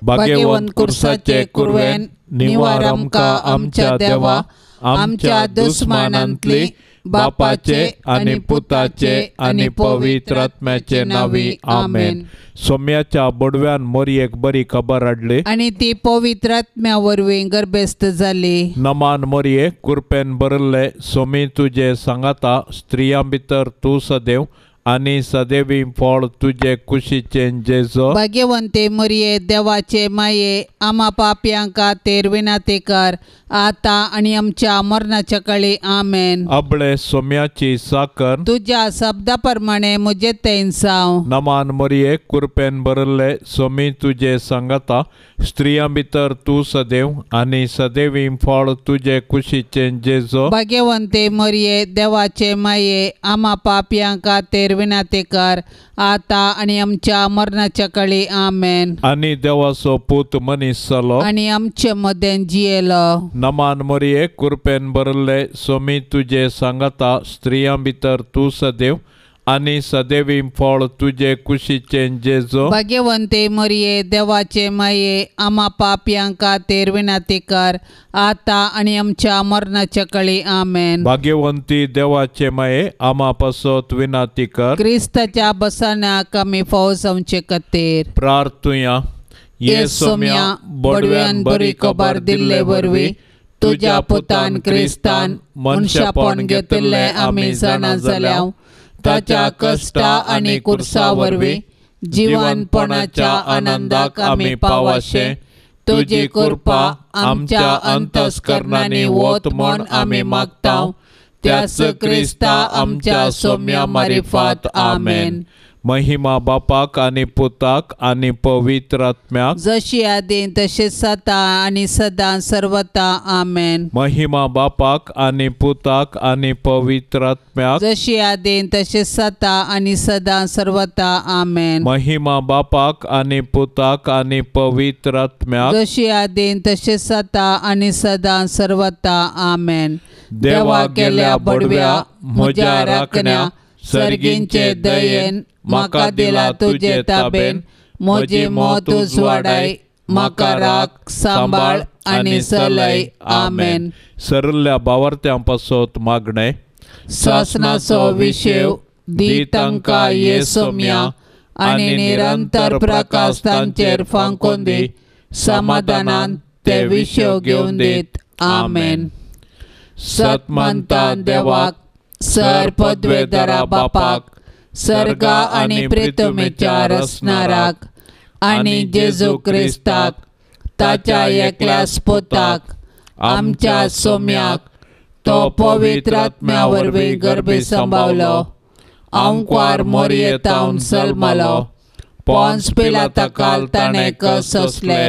भाग्यवंत कुर्साचे कुरवेन निवार आमकां आमच्या देवा आमच्या दुस्मानांतली बापाचे आनी पुताचे आनी पवित्र आत्म्याचे नांवी आमेन. सोम्याच्या बोडव्यान मोरयेक बरी खबर हाडली आनी ती पवित्र आत्म्या वरवीं गर्भेस्त जाली. नमान मोरये कुरपेन भरिल्ले सोमी तुजे सांगाता स्त्रियां भितर तूं सदैव आनी सदैवी फळ तुजे कुशीचें जेजो. भाग्यवंते मोरये देवाचे माये आमा पापयां खातीर विनंती कर आतां आनी आमच्या मरणाच्या काळी आमेन. अबळे सोम्याची साकर तुज्या शब्दा प्रमाणे म्हजे तेन जावं. नमान मोरये कुरपेन भरिल्ले सोमी तुजे सांगाता स्त्रियां भितर तूं सदैव आनी सदैवी फळ तुजे कुशीचें जेजो. भाग्यवंते मोरये देवाचे माये आमा पापयां खातीर विनंती कर आतां आनी आमच्या मरणाच्या काळी आमेन. आनी देवाचो पूत मनीस जालो आनी आमचे मदें जियेलो. नमान मोरये कुरपेन भरिल्ले सोमी तुजे सांगाता स्त्रियां भितर तूं सदैव आनी सदैवी फळ तुजे कुशीचें जेजो. भाग्यवंते मोरये देवाचे माये आमा पापयां खातीर विनंती कर आतां आनी आमच्या मरणाच्या काळी आमेन. भाग्यवंती देवाचे माये आमा पासत विनंती कर क्रिस्ताच्या बसनाक आमी फावो जावचे खातीर. प्रार्थुया. ये सोम्या बोडव्यान बरी खबर दिल्ले वरवीं तुज्या पुतान क्रिस्तान मनशापण घेतिल्लें आमी जाणा जाल्या. ताच्या कश्टा आनी कुर्सा वरवीं जिवनपणाच्या आनंदाक आमी पावाशे तुजी कृपा आमच्या अंतस्करणांनी वत म्हूण आमी मागता. त्याच क्रिस्ता आमच्या सोम्या मारिफात आमेन. महिमा बापाक आनी पुताक आनी पवित्र आत्म्याक जशी आदीं तशें सदां आनी सदां सर्वता आमेन. महिमा बापाक आनी पुताक आनी पवित्र आत्म्याक जशी आदीं तशें सदां आनी सदां सर्वता आमेन. महिमा बापाक आनी पुताक आनी पवित्र आत्म्याक जशी आदीं तशें सदां आनी सदां सर्वता आमेन. देवा गेल्या बडव्या म्हज्या राखण्या सर्गींचे दयेन म्हाका दिला तुजे ताबेन म्हजी मौत उजवाडाय म्हाका राख सांबाळ आनी चलय आमेन. सरल्या बावर्त्यां पासत मागणें. सासणाचो विशेव दी तांकां ये सोम्या आनी निरंतर प्रकाश तांचेर फांकून दी समाधानान ते विशेव घेवन दीत आमेन. सतमंता देवाक सर पदवेदारा बापाक सर्गा आनी प्रितमेच्या रचणाराक आनी जेजू क्रिस्ताक ताच्या एकल्याच पुताक आमच्या सोम्याक तो पवित्र आत्म्या वरवीं गर्भी सांबावलो आंकवार मोरयेतावन जल्मलो पोन्स पिलाता ताणें कस सोंसले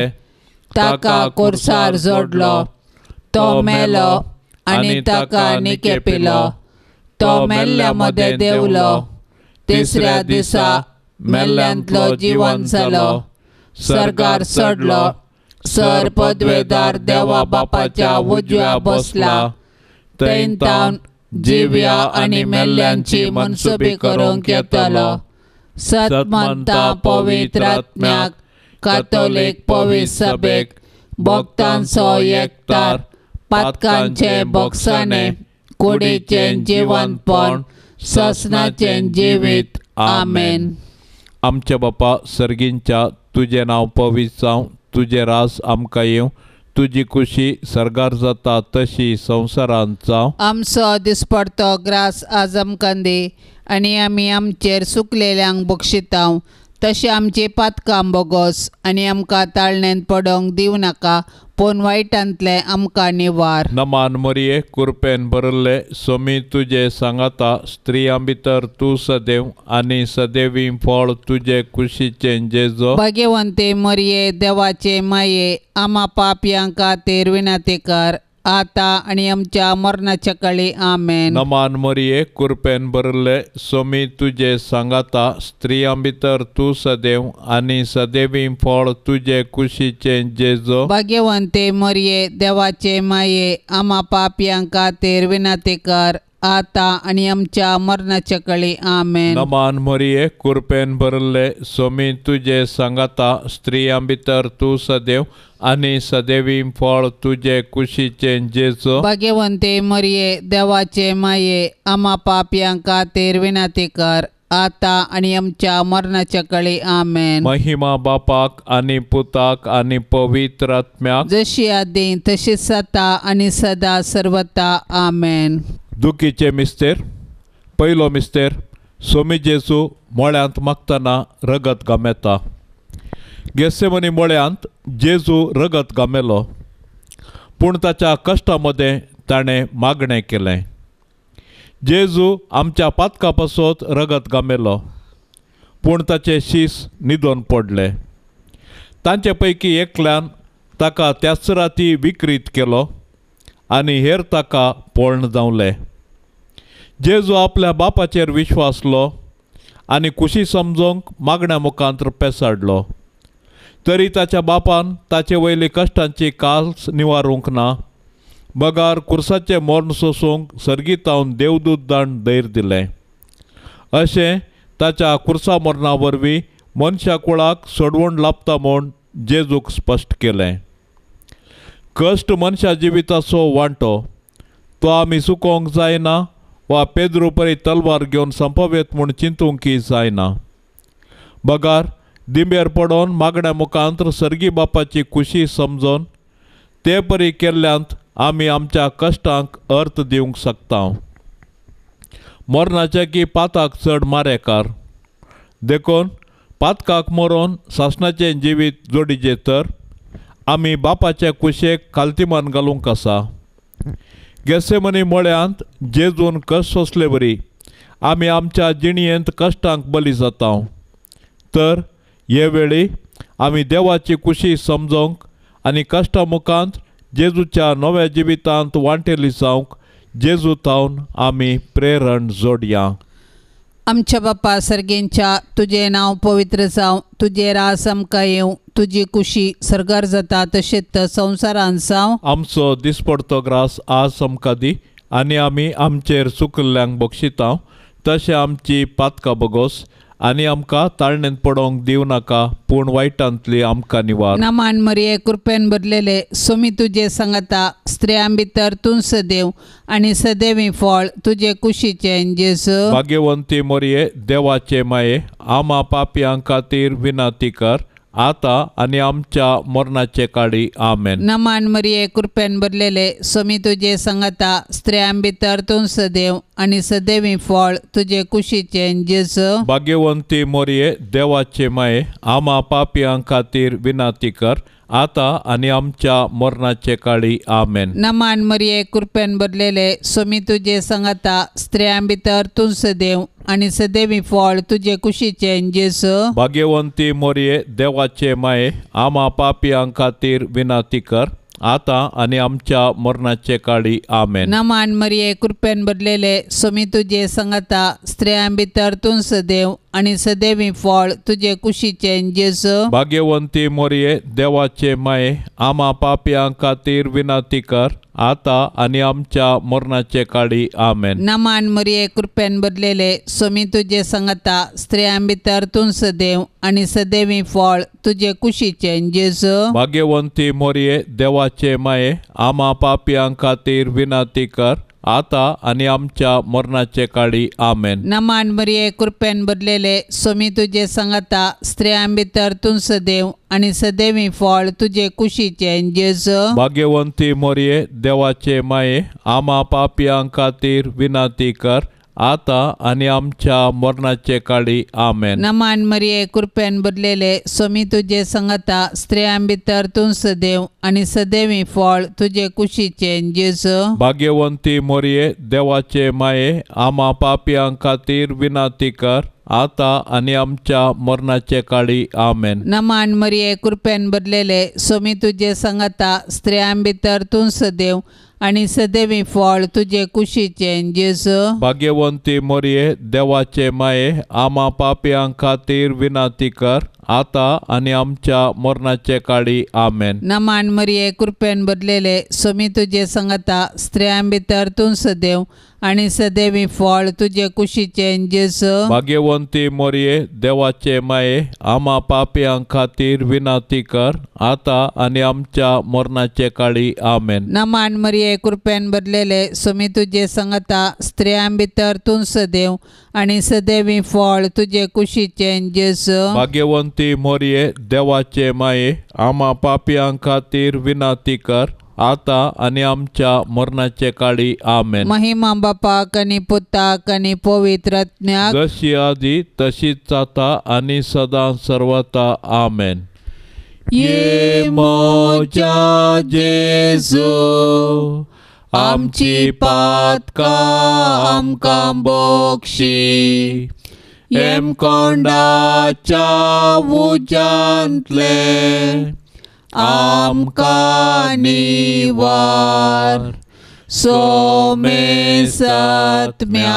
ताका कुर्सार जोडलो तो मेलो आनी ताका निकेपिलो तो मेल्ल्या मदें देंवलो तिसऱ्या दिसा मेल्ल्यांतलो जिवन जालो सर्गार चडलो सर पदवेदार देवा बापाच्या उजव्या बसला थंय तावन जिव्या आनी मेल्ल्यांची मनसुबी करूंक येतलो. सतमंता पवित्र आत्म्याक कातोलीक पवित्र सभेक भक्तांचो एकतार पातकांचे बोगसाणे कुडीचें जिवनपण ससनाचें जिवीत आमेन. आमच्या बापा सर्गींच्या तुजें नांव पवित्र जावं तुजें रास आमकां येवं तुजी खुशी सर्गार जाता तशी संवसारांत जावं. आमचो दिसपडतो ग्रास आज आमकां दी आनी आमी आमचेर सुकलेल्यांक बक्षितांव तशें आमचें पातकां बोगोस आनी आमकां ताळणेंत पडोवंक दिवं नाका पूण वायटांतलें आमकां निवार. नमान मरिये कुरपेन भरिल्ले सोमी तुजे सांगाता स्त्रियां भितर तूं सदैव आनी सदैवी फळ तुजे कुशीचें जेजो. भाग्यवंते मरिये देवाचे माये आमा पापयां खातीर विनंती कर आता आनी आमच्या मरणाच्या काळी आमेन. नमान मरिये कुरपेन भरिल्ले सोमी तुजे सांगाता स्त्रियां भितर तूं सदैव आनी सदैवी फळ तुजे कुशीचें जेजो. भाग्यवंते मरिये देवाचे माये आमा पापयां खातीर विनंती कर आतां आनी आमच्या मरणाच्या कळी. आमेन. नमान मरिये, कृपेन भरले, स्वामी तुजे सांगाता, स्त्रियां भितर तूं सदैव आनी सदैवी फळ तुजे कुशीचें जेजू. भाग्यवंते मरिये, देवाचे माये, आमा पापयां खातीर विनंती कर, आतां आनी आमच्या मरणाच्या कळी. आमेन. महिमा बापाक आनी पुताक आनी पवित्र आत्म्याक, जशी आदी तशीच आतां आनी सदा सर्वता. आमेन. दुखीचे मिस्तेर. पयलो मिस्तेर, सोमी जेजू मळ्यांत मागतना रगत गामेता. गेसेमनी मळ्यांत जेजू रगत गामेलो, पूण ताच्या कश्टा मदें ताणें मागणें केलें. जेजू आमच्या पातका पासत रगत गामेलो, पूण ताचे शीस न्हिदोन पडले. तांचे पैकी एकल्यान ताका त्याच राती विक्रीत केलो आनी हेर ताका पळण जावले. जेजू आपल्या बापाचेर विश्वासलो आनी खुशी समजूंक मागण्या मुखांत पेसाडलो, तरी ताच्या बापान ताचे वयली कश्टांची काल्स निवारूंक ना, बगार कुर्साचें मर्ण सोसूंक सर्गीतावन देवदूत दान धैर्य दिलें. अशें ताच्या कुर्सा मरणा वरवीं मनशा कुळाक सोडवण लाभता म्हूण जेजूक स्पश्ट केलें. कश्ट मनशा जिविताचो वांटो, तो आमी चुकोवंक जायना वा पेद्रू परी तलवार घेवन संपवेत म्हूण चिंतूंकय जायना, बगार दिंबेर पडोन मागण्या मुखांत सर्गी बापाची खुशी समजून ते परी केल्ल्यांत आमी आमच्या कश्टांक अर्थ दिवंक शकता. मरणाचे की पाताक चड मारेकार, देखून पातकाक मरोन सासणाचें जिवीत जोडीचें तर आमी बापाचे कुशेक खालतीमान घालूंक आसा. गेसेमनी मळ्यांत जेजून कश्ट सोंसले वरी आमी आमच्या जिणयेंत कश्टांक बली जाता, तर हे वेळी आमी देवाची कुशी समजूंक आनी कश्टा मुखांत जेजूच्या नव्या जिवितांत वांटेली जावंक जेजू तावन आमी प्रेरण जोडया. आमच्या बापा सर्गेंच्या, तुजें नांव पवित्र जावं, तुजें रास आमकां येवं, तुजी कुशी सर्गार जाता तशेंच संवसारांत जावं. आमचो दिसपडतो ग्रास आज आमकां दी आनी आमी आमचेर चुकल्ल्यांक बक्षिता तशें आमची पातकां बगोस आनी आमकां ताळणेंत पडोवंक दिवं नाका, पूण वायटांतली आमकां निवार. नमान मरिये, कृपेन भरलेले, स्वामी तुजे सांगाता, स्त्रियां भितर तूं सदैव आनी सदैवी फळ तुजे कुशीचें जेजू. भाग्यवंती मरिये, देवाचे माये, आमा पापयां खातीर विनंती कर, आतां आनी आमच्या मरणाचे काळी. आमेन. नमान मरिये, कृपेन भरलेले, स्वामी तुजे सांगाता, स्त्रियां भितर तूं सदैव आनी सदैवी फळ तुजे कुशीचें जेजू. भाग्यवंती मरिये, देवाचे माये, आमा पापयां खातीर विनंती कर, आतां आनी आमच्या मरणाचे काळी. आमेन. नमान मरिये, कृपेन भरलेले, स्वामी तुजे सांगाता, स्त्रियां भितर तूं सदैव आनी सदैवी फळ तुजे कुशीचें जेजू. भाग्यवंती मरिये, देवाचे माये, आमा पापयां खातीर विनंती कर, आतां आनी आमच्या मरणाचे काळी. आमेन. नमान मरिये, कृपेन भरलेले, स्वामी तुजे सांगाता, स्त्रियां भितर तूं सदैव आनी सदैवी फळ तुजे कुशीचें जेजू. भाग्यवंती मरिये, देवाचे माये, आमा पापयां खातीर विनंती कर, आतां आनी आमच्या मरणाचे काळी. आमेन. नमान मरिये, कृपेन भरलेले, स्वामी तुजे सांगाता, स्त्रियां भितर तूं सदैव आनी सदैवी फळ तुजे कुशीचें जेजू. भाग्यवंती मरिये, देवाचे माये, आमा पापयां खातीर विनंती कर, आतां आनी आमच्या मरणाचे काळी. आमेन. नमान मरिये, कृपेन भरलेले, स्वामी तुजे सांगाता, स्त्रियां भितर तूं सदैव आनी सदैवी फळ तुजे कुशीचें जेजू. भाग्यवंती मरिये, देवाचे माये, आमा पापयां खातीर विनंती कर, आतां आनी आमच्या मरणाचे काळी. आमेन. नमान मरिये, कृपेन भरलेले, स्वामी तुजे सांगाता, स्त्रियां भितर तूं सदैव आनी सदैवी फळ तुजे कुशीचें जेजू. भाग्यवंती मरिये, देवाचे माये, आमा पापयां खातीर विनंती कर, आतां आनी आमच्या मरणाचे काळी. आमेन. नमान मरिये, कृपेन भरलेले, स्वामी तुजे सांगाता, स्त्रियां भितर तूं सदैव आनी सदैवी फळ तुजे कुशीचें जेजू. भाग्यवंती मरिये, देवाचे माये, आमा पापयां खातीर विनंती कर, आतां आनी आमच्या मरणाचे काळी. आमेन. नमान मरिये, कृपेन भरलेले, सोमी तुजे संगता, स्त्रियां भितर तूं सदैव आनी सदैवी फळ तुजे कुशीचें जेजू. भाग्यवंती मोरये, देवाचे माये, आमा पापयां खातीर विनंती कर, आतां आनी आमच्या मरणाचे काळी. आमेन. नमान मरिये, कृपेन भरलेले, सोमी तुजे संगता, स्त्रियां भितर तूं सदैव आनी सदैवी फळ तुजे कुशीचें जेजू. भाग्यवंती मोरये, देवाचे माये, आमा पापयां खातीर विनंती कर, आतां आनी आमच्या मरणाचे काळी. आमेन. महिमा बापाक आनी पुताक आनी पवित्र आत्म्याक, जशी आदी तशीच जाता आनी सदां सर्वता. आमेन. ये म्हज्या जेजू, आमची पातकां आमकां बक्षी, हेमकोंडाच्या उज्यांतले आमकां निवार. सोमे सत्म्या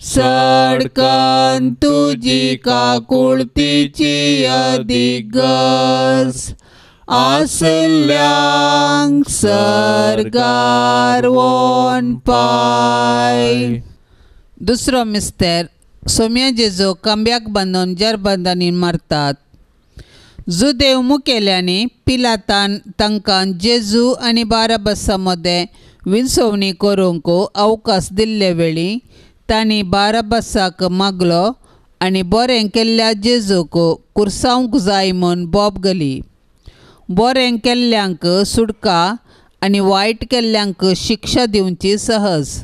सडकन तुजी काकुळतीची अदिगज आसल्यांक सर्गार वोन पाय. दुसरो मिस्तेर, सोम्या जेजू कांब्याक बांदून जरबंदांनी मारतात. जुदेव मुखेल्यांनी पिलातान तांकां जेजू आनी बाराबसा मदें विंचवणी करूंक अवकाश दिल्ले वेळी तांणी बाराबसाक मागलो आनी बरें केल्ल्या जेजूक कुर्सावंक जाय म्हूण बोब घाली. बरें केल्ल्यांक सुटका आनी वायट केल्ल्यांक शिक्षा दिवची सहज,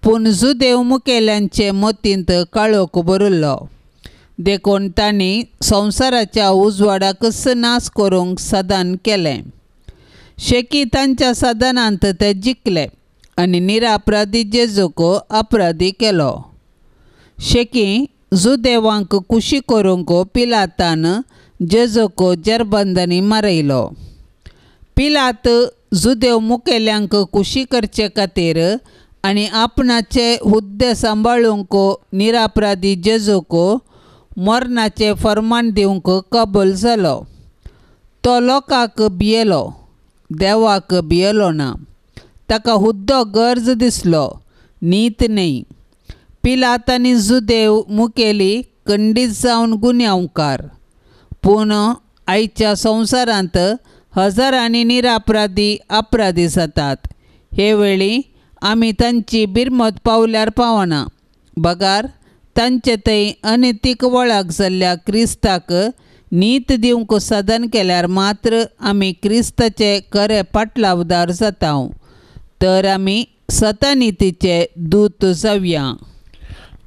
पूण जुदेव मुखेल्यांचे मतींत काळोख भरिल्लो, देखून तांणी संवसाराच्या उजवाडाकच नाश करूंक साधन केलें. शेकी तांच्या साधनांत ते जिखले आनी निरापराधी जेजूक अपराधी केलो. शेकी जुदेवांक कुशी करूंक पिलातान जेजूक जेरबंदांनी मारयलो. पिलात जुदेव मुखेल्यांक कुशी करचे खातीर आनी आपणाचे हुद्दे सांबाळूंक निरापराधी जेजूक मरणाचें फर्मान दिवंक कबूल जालो. तो लोकांक भियेलो, देवाक भियेलो ना. ताका हुद्दो गरज दिसलो, नीत न्हय. पिलात आनी जुदेव मुखेली खंडीत जावन गुन्यांवकार, पूण आयच्या संवसारांत हजारांनी निरापराधी अपराधी जातात. हे वेळी आमी तांची बिरमत पावल्यार पावना, बगार तांचे थंय अनितीक वळख जाल्ल्या क्रिस्ताक नीत दिवंक साधन केल्यार मात्र आमी क्रिस्ताचे खरे पाटलावदार जाता, तर आमी सतनितीचे दूत जावया.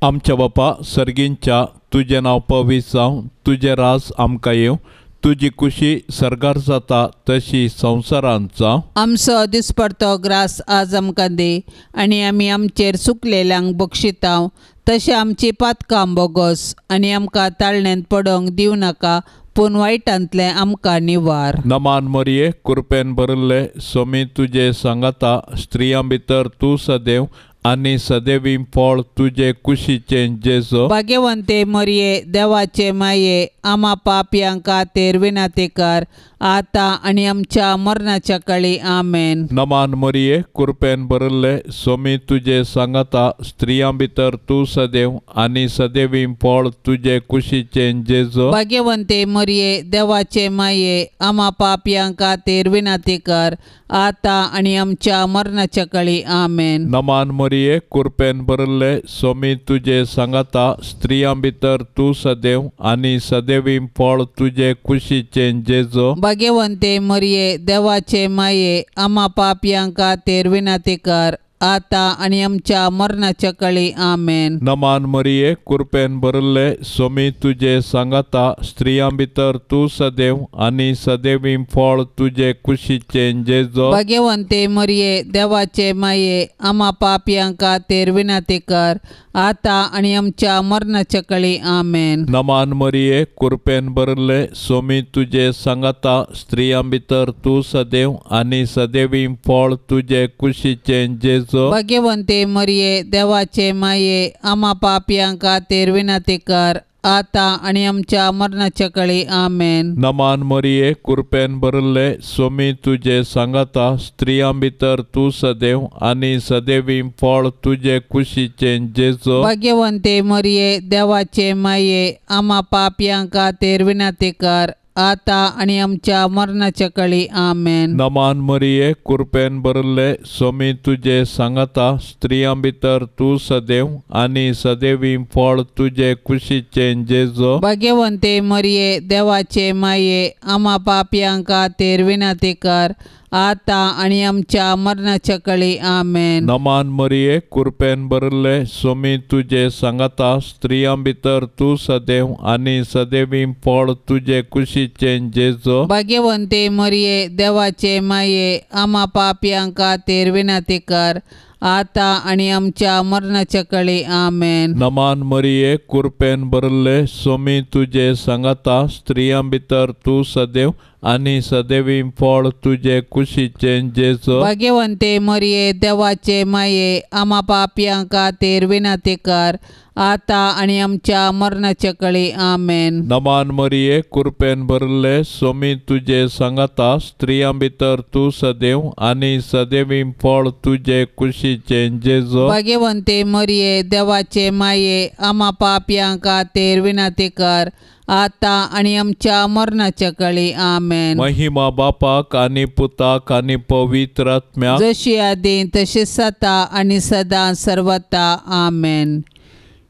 आमच्या बापा सर्गींच्या, तुजें नांव पवित्र जावं, तुजें राज आमकां येवं, तुजी कुशी सर्गार जाता तशी संवसारांत जावं. आमचो दिसपडतो ग्रास आज आमकां दी आनी आमी आमचेर चुकलेल्यांक बक्षितांव तशें आमची पातकां बोगस आनी आमकां ताळण्यांत पडोवंक दिवं नाका, पूण वायटांतलें आमकां निवार. नमान मरिये, कृपेन भरिल्ले, सोमी तुजे सांगाता, स्त्रियां भितर तूं सदैव आनी सदैवी फळ तुजे कुशीचें जेजू. भाग्यवंते मरिये, देवाचे माये, आमा पापयां खातीर विनंती कर, आतां आनी आमच्या मरणाच्या काळी. आमेन. नमान मरिये, कृपेन भरिल्ले, सोमी तुजे सांगाता, स्त्रियां भितर तूं सदैव आनी सदैवी फळ तुजे कुशीचें जेजू. भाग्यवंते मरिये, देवाचे माये, आमा पापयां खातीर विनंती कर, आतां आनी आमच्या मरणाच्या काळी. आमेन. नमान मरिये, कृपेन भरिल्ले, सोमी तुजे सांगाता, स्त्रियां भितर तूं सदैव आनी सदैवी फळ तुजे कुशीचें जेजू. भाग्यवंते मरिये, देवाचे माये, आमा पापयां खातीर विनंती कर, आतां आनी आमच्या मरणाच्या काळी. आमेन. नमान मरिये, कृपेन भरिल्ले, सोमी तुजे सांगाता, स्त्रियां भितर तूं सदैव आनी सदैवी फळ तुजे कुशीचें जेजू. भाग्यवंते मरिये, देवाचे माये, आमा पापयां खातीर विनंती कर, आतां आनी आमच्या मरणाच्या काळी. आमेन. नमान मरिये, कृपेन भरिल्ले, सोमी तुजे सांगाता, स्त्रियां भितर तूं सदैव आनी सदैवी फळ तुजे कुशीचें जेजू. भाग्यवंते मरिये, देवाचे माये, आमा पापयां खातीर विनंती कर, आतां आनी आमच्या मरणाच्या कळी. आमेन. नमान मरिये, कृपेन भरिल्ले, स्वामी तुजे सांगाता, स्त्रियां भितर तूं सदैव आनी सदैवी फळ तुजे कुशीचें जेजू. भाग्यवंते मरिये, देवाचे माये, आमा पापयां खातीर विनंती कर, आतां आनी आमच्या मरणाच्या कळी. आमेन. नमान मरिये, कृपेन भरिल्ले, स्वामी तुजे सांगाता, स्त्रियां भितर तूं सदैव आनी सदैवी फळ तुजे कुशीचें जेजू. भाग्यवंते मरिये, देवाचे माये, आमा पापयां खातीर विनंती कर, आतां आनी आमच्या मरणाच्या कळी. आमेन. नमान मरिये, कृपेन भरिल्ले, स्वामी तुजे सांगाता, स्त्रियां भितर तूं सदैव आनी सदैवी फळ तुजे कुशीचें जेजू. भाग्यवंते मरिये, देवाचे माये, आमा पापयां खातीर विनंती कर, आतां आनी आमच्या मरणाच्या कळी. आमेन. नमान मरिये, कृपेन भरिल्ले, स्वामी तुजे सांगाता, स्त्रियां भितर तूं सदैव आनी सदैवी फळ तुजे कुशीचें जेजू. भाग्यवंते मरिये, देवाचे माये, आमा पापयां खातीर विनंती कर, आतां आनी आमच्या मरणाच्या कळी. आमेन. नमान मरिये, कृपेन भरिल्ले, स्वामी तुजे सांगाता, स्त्रियां भितर तूं सदैव आनी सदैवी फळ तुजे कुशीचें जेजू. भाग्यवंते मरिये, देवाचे माये, आमा पापयां खातीर विनंती कर, आतां आनी आमच्या मरणाच्या कळी. आमेन. महिमा बापाक आनी पुताक आनी पवित्र आत्म्याक, जशी आदी तशी सता आनी सदां सर्वता. आमेन.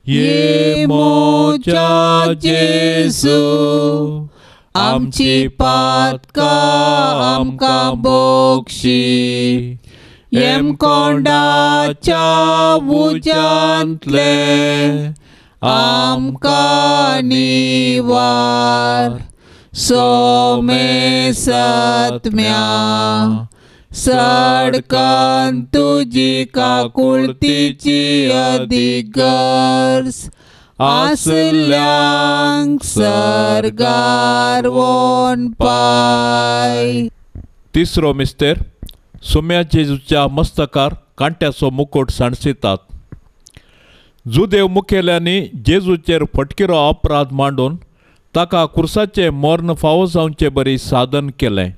ये मोजा जेजू, आमची पातकां आमकां बोक्षी, येमकोंडाच्या उज्यांतले आमकां निवार, सोमे सत्म्या सडकान तुजी काकुळतीची अदीक गरज आसल्यांक सर्गार वोन पाय. तिसरो मिस्तेर, सोम्या जेजूच्या मस्तकार कांट्याचो मुकुट सांडसितात. जुदेव मुखेल्यांनी जेजूचेर फटकिरो अपराध मांडून ताका कुर्साचें मर्ण फावो जावचे बरी साधन केलें.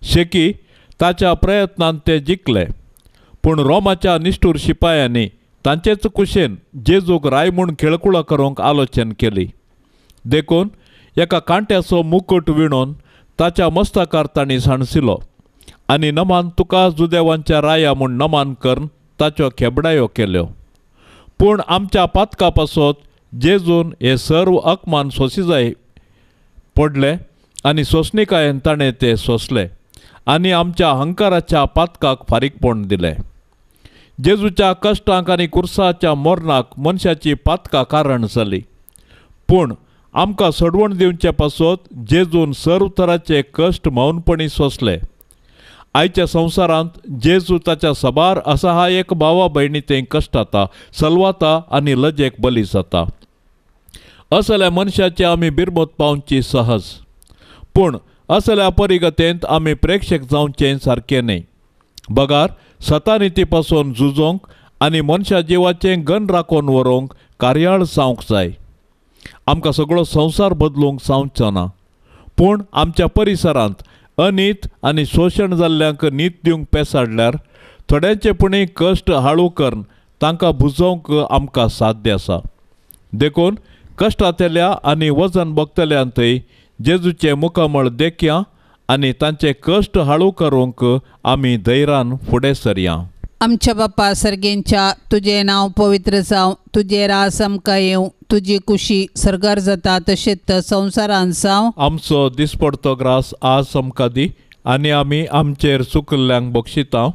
शेकी ताच्या प्रयत्नान ते जिखले, पूण रोमाच्या निश्ठूर शिपायांनी तांचेच कुशेन जेजूक राय म्हूण खेळकुळा करूंक आलोचन केली. देखून एका कांट्याचो मुकुट विणून ताच्या मस्तकार तांणी सांडसिलो आनी नमान तुका जुदेवांच्या राया म्हूण नमान करून ताच्यो खेबडायो केल्यो. पूण आमच्या पातका पासत जेजून हे सर्व अपमान सोंसी जाय पडले आनी सोंसणिकायेन ताणें ते सोंसले आनी आमच्या अहंकाराच्या पातकाक फारीकपण दिलें. जेजूच्या कश्टांक आनी कुर्साच्या मरणाक मनशाची पातकां कारण जाली, पूण आमकां सोडवण दिवचे पासत जेजून सर्व तराचे कश्ट मौनपणी सोंसले. आयच्या संवसारांत जेजू ताच्या साबार असहायक भावा भयणी ते कश्टाता, सलवाता आनी लजेक बली जाता. असल्या मनशाची आमी बिरमत पावची सहज, पूण असल्या परिगतेंत आमी प्रेक्षक जावचें सारकें न्हय. बगार सतानिती पासून झुजोंक आनी मनशा जिवाचें गण राखून व्हरूंक कार्याळ जावंक जाय. आमकां सगळो संवसार बदलूंक जावचो ना, पूण आमच्या परिसरांत अनीत आनी शोशण जाल्ल्यांक नीत दिवंक पेसाडल्यार थोड्यांचे पुणी कश्ट हाळू करून तांकां बुजोवंक आमकां साध्य आसा. देखून कश्टांतल्या आनी वजन भोगतल्यांतय जेजूचें मुखामळ देखया आनी तांचे कश्ट हाळू करूंक आमी धैर्यान फुडें सरया. आमच्या बापा सर्गेंच्या, तुजें नांव पवित्र जावं, तुजें रास आमकां येवं, तुजी कुशी सर्गार जाता तशेंच संवसारांत जावं. आमचो दिसपडतो ग्रास आज आमकां दी आनी आमी आमचेर चुकल्ल्यांक बक्षिता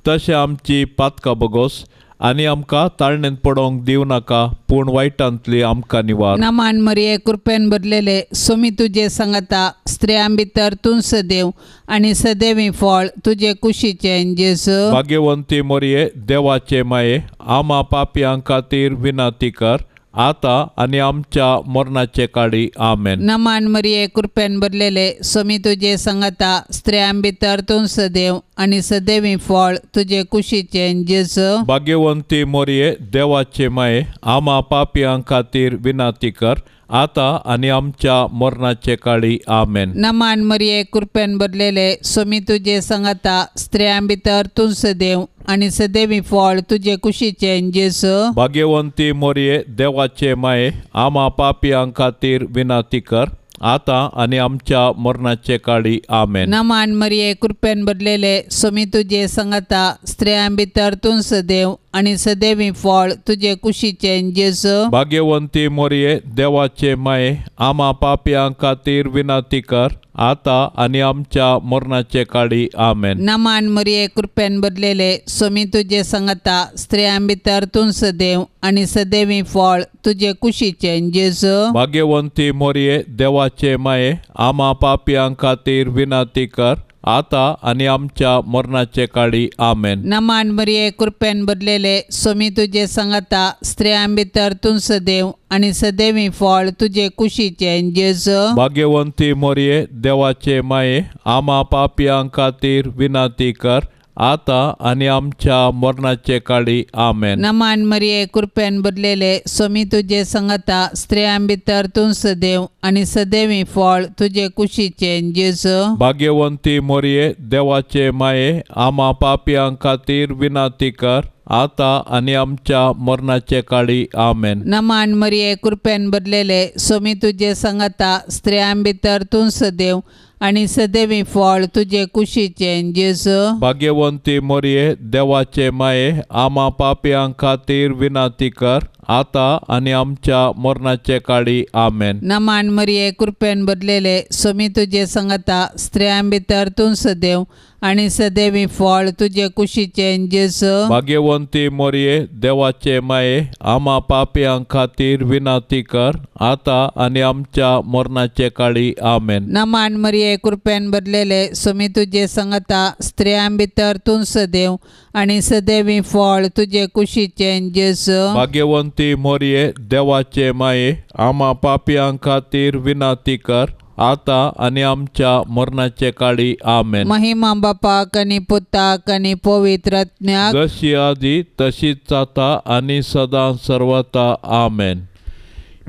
तशें आमची पातकां बगोस आनी आमकां ताळणेंत पडोवंक दिवं नाका, पूण वायटांतली आमकां निवार. नमान मरिये, कृपेन भरलेले, स्वामी तुजे सांगाता, स्त्रियां भितर तूं सदैव आनी सदैवी फळ तुजे कुशीचें जेजू. भाग्यवंती मरिये, देवाचे माये, आमा पापयां खातीर विनंती कर, आतां आनी आमच्या मरणाचे काळी. आमेन. नमान मरिये कृपेन भरलेले स्वामी तुजे संगता, स्त्रियां भितर तूं सदैव आनी सदैवी फळ तुजे कुशीचें जेजू. भाग्यवंती मोरये देवाचे माये, आमा पापयां खातीर विनंती कर, आतां आनी आमच्या मरणाचे काळी. आमेन. नमान मरिये कृपेन भरलेले स्वामी तुजे संगता, स्त्रियां भितर तूं सदैव आनी सदैवी फळ तुजे कुशीचें जेजू. भाग्यवंती मोरये देवाचे माये, आमा पापयां खातीर विनंती कर, आतां आनी आमच्या मरणाचे काळी. आमेन. नमान मरिये कृपेन भरलेले स्वामी तुजे संगता, स्त्रियां भितर तूं सदैव आनी सदैवी फळ तुजे कुशीचें जेजू. भाग्यवंती मोरये देवाचे माये, आमा पापयां खातीर विनंती कर, आतां आनी आमच्या मरणाचे काळी. आमेन. नमान मरिये कृपेन भरलेले स्वामी तुजे संगता, स्त्रियां भितर तूं सदैव आनी सदैवी फळ तुजे कुशीचें जेजू. भाग्यवंती मोरये देवाचे माये, आमा पापयां खातीर विनंती कर, आतां आनी आमच्या मरणाचे काळी. आमेन. नमान मरिये कृपेन भरलेले स्वामी तुजे संगता, स्त्रियां भितर तूं सदैव आनी सदैवी फळ तुजे कुशीचें जेजू. भाग्यवंती मोरये देवाचे माये, आमा पापयां खातीर विनंती कर, आतां आनी आमच्या मरणाचे काळी. आमेन. नमान मरिये कृपेन भरलेले स्वामी तुजे संगता, स्त्रियां भितर तूं सदैव आनी सदैवी फळ तुजे कुशीचें जेजू. भाग्यवंती मोरये देवाचे माये, आमा पापयां खातीर विनंती कर, आतां आनी आमच्या मरणाचे काळी. आमेन. नमान मरिये कृपेन भरलेले स्वामी तुजे संगता, स्त्रियां भितर तूं सदैव आनी सदैवी फळ तुजे कुशीचें जेजू. भाग्यवंती मोरये देवाचे माये, आमा पापयां खातीर विनंती कर, आतां आनी आमच्या मरणाचे काळी. आमेन. नमान मरिये कृपेन भरलेले स्वामी तुजे संगता, स्त्रियां भितर तूं सदैव आनी सदैवी फळ तुजे कुशीचें जेजू. भाग्यवंती मोरये देवाचे माये, आमा पापयां खातीर विनंती कर, आतां आनी आमच्या मरणाचे काळी. आमेन. नमान मरिये कृपेन भरलेले स्वामी तुजे संगता, स्त्रियां भितर तूं सदैव आनी सदैवी फळ तुजे कुशीचें जेजू. भाग्यवंती मोरये देवाचे माये, आमा पापयां खातीर विनंती कर, आतां आनी आमच्या मरणाचे काळी. आमेन. महिमा बापाक आनी पुताक आनी पवित्र आत्म्याक, जशी आदी तशीच आतां आनी सदां सर्वता. आमेन.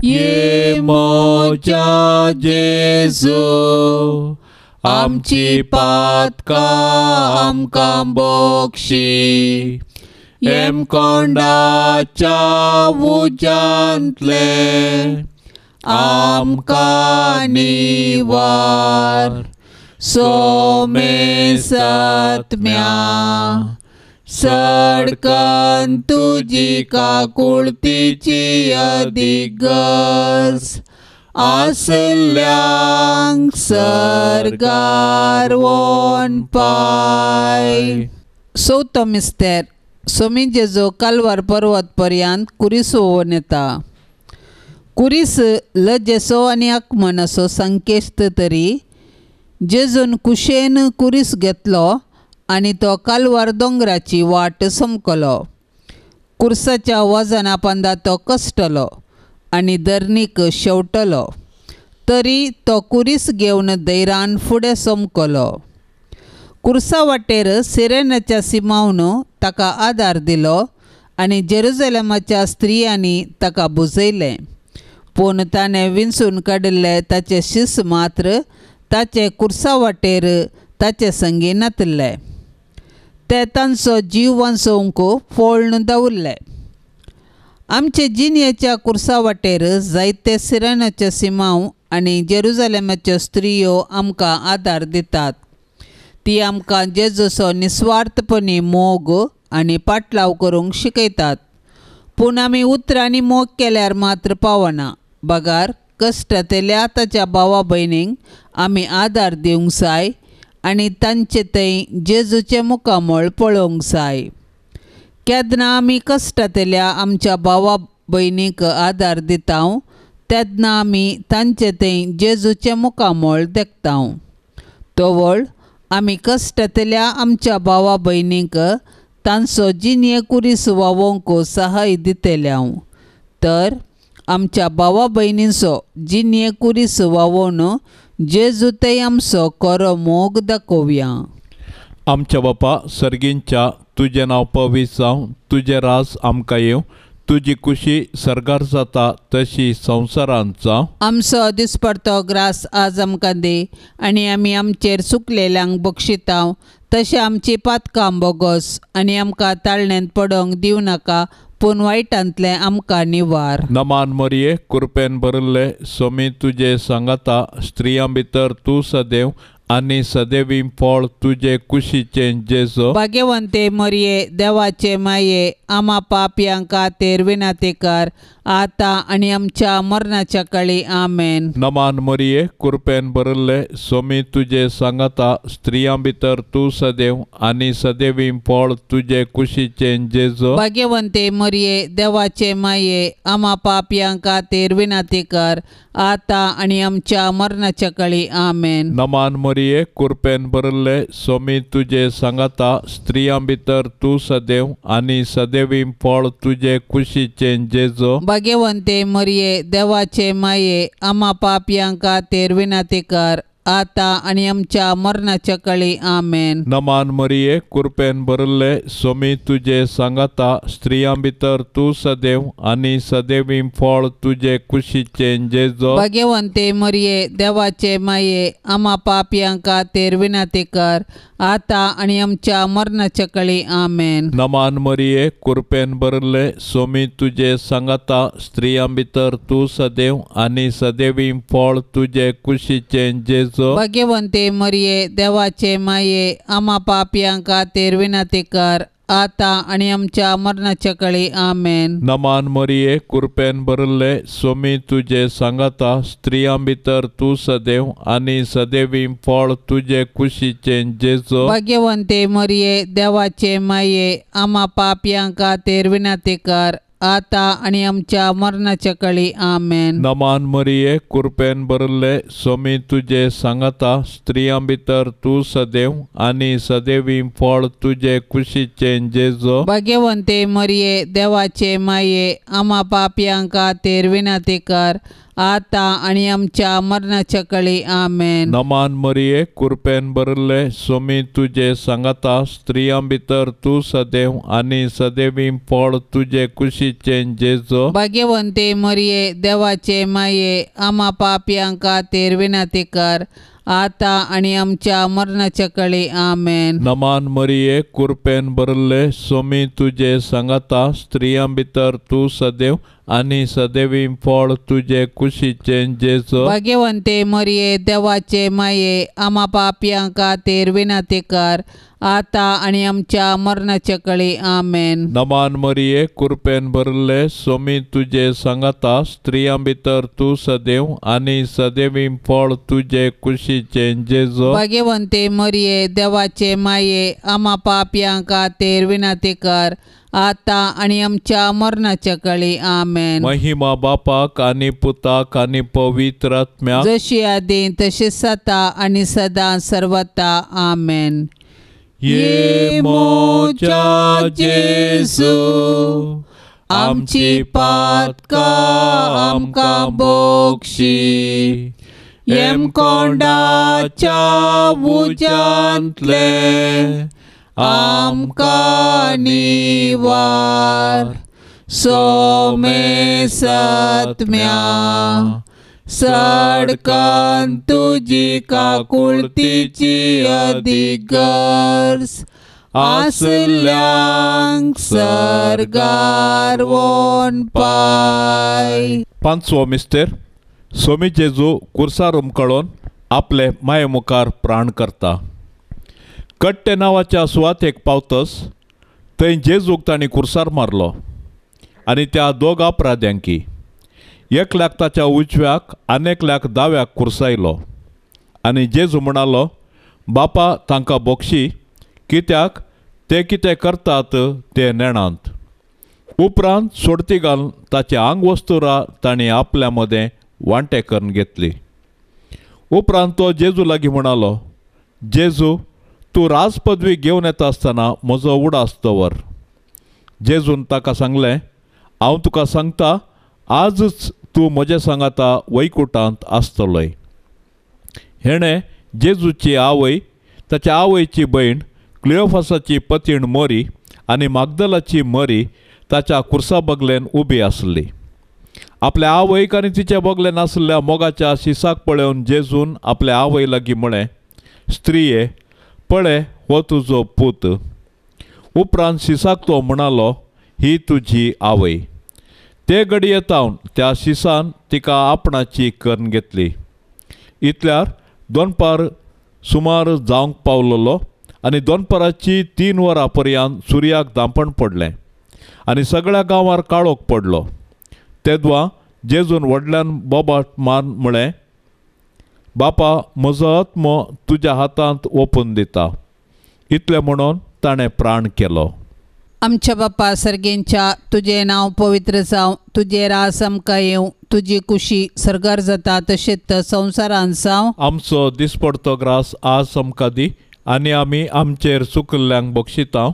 ये म्हज्या जेजू, आमची पातकां आमकां बक्षी, हेमकोंडाच्या उज्यांतले आमकां निवार, सोमेसात्म्या सडकन तुजी काकुळतीची अदिगज आसल्यांक सर्गार वोन पाय. चवथो मिस्तेर. स्वामी जेजू कालवार पर्वत पर्यंत कुरीस व्होवन येता. कुरीस लजेचो आनी आकमनाचो संकेत तरी जेजून कुशेन कुरीस घेतलो आनी तो कालवार दोंगराची वाट समकलो. कुर्साच्या वजना पंदा तो कश्टलो आनी धरणीक शेवटलो, तरी तो कुरीस घेवन धैरान फुडें समकलो. कुर्सा वाटेर सिरेनाच्या सिमावन ताका आदार दिलो आनी जेरुजलेमाच्या स्त्रियांनी ताका बुजयलें. पूण ताणें विंचून काडिल्ले ताचे शिस मात्र ताचे कुर्सा वाटेर ताचे संगी नातिल्ले. ते तांचो जीव वांचोवंक फोळ्ण दवरले. आमचे जिणेच्या कुर्सा वाटेर जायते सिरेनाचे सिमांव आनी जेरुजलेमाच्यो स्त्रियो आमकां आदार दितात. ती आमकां जेजूचो निस्वार्थपणी मोग आनी पाटलाव करूंक शिकयतात. पूण आमी उतरांनी मोग केल्यार मात्र पावना, बगार कश्टांतल्या ताच्या भावा भयणींक आमी आदार दिवंक जाय आनी तांचे थंय जेजूचें मुखामळ पळोवंक जाय. केन्ना आमी कश्टांतल्या आमच्या भावा भयणींक आदार दिता तेन्ना आमी तांचे थंय जेजूचें मुखामळ देखता. तवळ आमी कश्टांतल्या आमच्या भावा भयणींक तांचो जिणें कुरीस वावोवंक सहाय दितले. तर आमच्या भावा भयणींचो जिन्ये कुरीस वावोवन जेजू थंय आमचो खरो मोग दाखोवया. आमच्या बापा सर्गींच्या, तुजें नांव पवित्र जावं, तुजें राज आमकां येवं, तुजी कुशी सर्गार जाता तशी संवसारांत जावं. आमचो दिसपडतो ग्रास आज आमकां दी आनी आमी आमचेर चुकलेल्यांक बक्षितांव तशें आमची पातकां बोगस आनी आमकां ताळण्यांत पडोंक दिवं नाका पूण वायटांतलें आमकां निवार. नमान मरिये, कृपेन भरिल्ले, स्वामी तुजे सांगाता, स्त्रियां भितर तूं सदैव आनी सदैवी फळ तुजे कुशीचें जेजू. भाग्यवंते मरिये, देवाचे माये, आमा पापयां खातीर विनंती कर आतां आनी आमच्या मरणाच्या काळी. आमेन. नमान मरिये, कृपेन भरिल्ले, स्वामी तुजे सांगाता, स्त्रियां भितर तूं सदैव आनी सदैवी फळ तुजे कुशीचें जेजू. भाग्यवंते मरिये, देवाचे माये, आमा पापयां खातीर विनंती कर आतां आनी आमच्या मरणाच्या काळी. आमेन. नमान मरिये, कृपेन भरिल्ले, स्वामी तुजे सांगाता, स्त्रियां भितर तूं सदैव आनी सदैवी फळ तुजे कुशीचें जेजू. भाग्यवंते मरिये, देवाचे माये, आमा पापयां खातीर विनंती कर आतां आनी आमच्या मरणाच्या काळी. आमेन. नमान मरिये, कृपेन भरिल्ले, स्वामी तुजे सांगाता, स्त्रियां भितर तूं सदैव आनी सदैवी फळ तुजे कुशीचें जेजू. भाग्यवंते मरिये, देवाचे माये, आमा पापयां खातीर विनंती कर आतां आनी आमच्या मरणाच्या काळी. आमेन. नमान मरिये, कृपेन भरिल्ले, स्वामी तुजे सांगाता, स्त्रियां भितर तूं सदैव आनी सदैवी फळ तुजे कुशीचें जेजू. भाग्यवंते मरिये, देवाचे माये, आमा पापयां खातीर विनंती कर आतां आनी आमच्या मरणाच्या काळी. आमेन. नमान मरिये, कृपेन भरिल्ले, स्वामी तुजे सांगाता, स्त्रियां भितर तूं सदैव आनी सदैवी फळ तुजे कुशीचें जेजू. भाग्यवंते मरिये, देवाचे माये, आमा पापयां खातीर विनंती कर आतां आनी आमच्या मरणाच्या काळी. आमेन. नमान मरिये, कृपेन भरिल्ले, स्वामी तुजे सांगाता, स्त्रियां भितर तूं सदैव आनी सदैवी फळ तुजे कुशीचें जेजू. भाग्यवंते मरिये, देवाचे माये, आमा पापयां खातीर विनंती कर आतां आनी आमच्या मरणाच्या काळी. आमेन. नमान मरिये, कृपेन भरिल्ले, स्वामी तुजे सांगाता, स्त्रियां भितर तूं सदैव आनी सदैवी फळ तुजे कुशीचें जेजू. भाग्यवंते मरिये, देवाचे माये, आमा पापयां खातीर विनंती कर आतां आनी आमच्या मरणाच्या काळी. आमेन. नमान मरिये, कृपेन भरिल्ले, स्वामी तुजे सांगाता, स्त्रियां भितर तूं सदैव आनी सदैवी फळ तुजे कुशीचें जेजू. भाग्यवंते मरिये, देवाचे माये, आमा पापयां खातीर विनंती कर आतां आनी आमच्या मरणाच्या काळी. आमेन. नमान मरिये, कृपेन भरिल्ले, स्वामी तुजे सांगाता, स्त्रियां भितर तूं सदैव आनी सदैवी फळ तुजे कुशीचें जेजू. भाग्यवंते मरिये, देवाचे माये, आमा पापयां खातीर विनंती कर आतां आनी आमच्या मरणाच्या काळी. आमेन. महिमा बापाक आनी पुताक आनी पवित्र आत्म्याक, जशी आदी तशी सता आनी सदां सर्वता. आमेन. ये मोजा जेजू, आमची पातकां आमकां बोक्षी, येमकोंडाच्या उज्यांतले आमकां निवार, सोमे सत्म्या सडकान तुजी काकुळतीची अदीक गरज आसल्यांक सर्गार वोन पाय. पांचवो मिस्तेर, स्वामी जेजू कुर्सार उमकळोन आपले माये मुखार प्राण करता. कट्टे नांवाच्या सुवातेक पावतस थंय जेजूक तांणी कुर्सार मारलो आनी त्या दोग अपराध्यांकी एकल्याक ताच्या उजव्याक आनी एकल्याक दाव्याक कुर्सायलो. आनी जेजू म्हणालो, बापा तांकां बोक्षी, कित्याक ते कितें करतात ते नेणांत. उपरांत सोडती घालून ताचे आंग वस्तुरां तांणी आपल्या मदें वांटे करून घेतली. उपरांत तो जेजू लागीं म्हणालो, जेजू तूं राजपदवी घेवन येता आसतना म्हजो उडास दवर. जेजून ताका सांगलें, हांव तुका सांगता, आजच तूं म्हज्या सांगाता वैकुटांत आसतलोय. हेणें जेजूची आवय, ताच्या आवयची भयण क्लियोफासाची पतीण मोरी आनी मागदलाची मरी ताच्या कुर्सा बगलेन उबी आसली. आपल्या आवयक आनी तिच्या बगलेन आसल्या मोगाच्या शिसाक पळोवन जेजून आपल्या आवय लागीं म्हळें, स्त्रिये, पळय हो तुजो पूत. उपरांत शिसाक तो म्हणालो, ही तुजी आवय. ते घडये तावन त्या शिसान तिका आपणाची करून घेतली. इतल्यार दोनपार सुमार जावंक पावलोलो आनी दोनपाराची 3 वरां पर्यंत सुर्याक धांपण पडलें आनी सगळ्या गांवार काळोख पडलो. तेदवा जेजून व्हडल्यान बोबाट मारून म्हळें, बापा, म्हजो आत्मो तुज्या हातांत ओपून दिता. इतलें म्हणून ताणें प्राण केलो. आमच्या बापा सर्गेंच्या, तुजें नांव पवित्र जावं, तुजें रास आमकां येवं, तुजी कुशी सर्गार जाता तशेंच संवसारांत जावं. आमचो दिसपडतो ग्रास आज आमकां दी आनी आमी आमचेर चुकल्ल्यांक बक्षिता